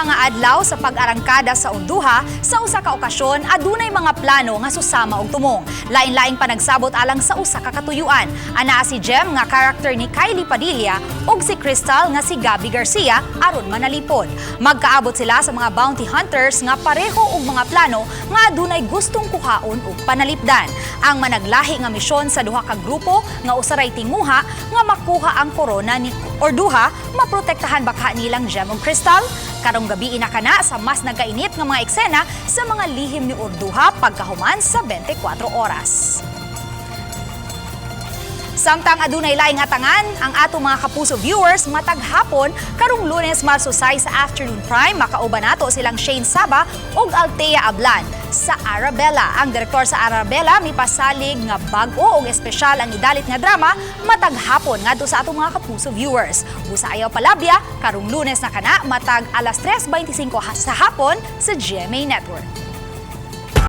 Ikaduha nga adlaw sa pag-arangkada sa Urduha, sa usa ka okasyon adunay mga plano nga susama og tumong. Lain-laing panagsabot alang sa usa ka katuyuan. Anaa si Jem nga karakter ni Kylie Padilla ug si Crystal nga si Gabbi Garcia aron manalipod. Magkaabot sila sa mga bounty hunters nga pareho og mga plano nga adunay gustong kuhaon og panalipdan. Ang managlahi nga misyon sa duha ka grupo nga usaray tinguha nga makuha ang korona ni Urduja, maprotektahan ba kaha nilang Jem ug Crystal? Karong gabi ina kana sa mas nagainit nga mga eksena sa Mga Lihim ni Urduja pagkahuman sa 24 Oras. Samtang adunay laing atangan ang atong mga Kapuso viewers matag hapon karong Lunes, Marso 6, sa Afternoon Prime, makauban nato silang Shane Saba ug Althea Ablan sa Arabella. Ang direktor sa Arabella mipasalig nga bag-o ug espesyal ang idalit nga drama matag hapon ngadto sa atong mga Kapuso viewers. Busa ayaw palabya, karong Lunes na kana matag alas 3:25 sa hapon sa GMA Network.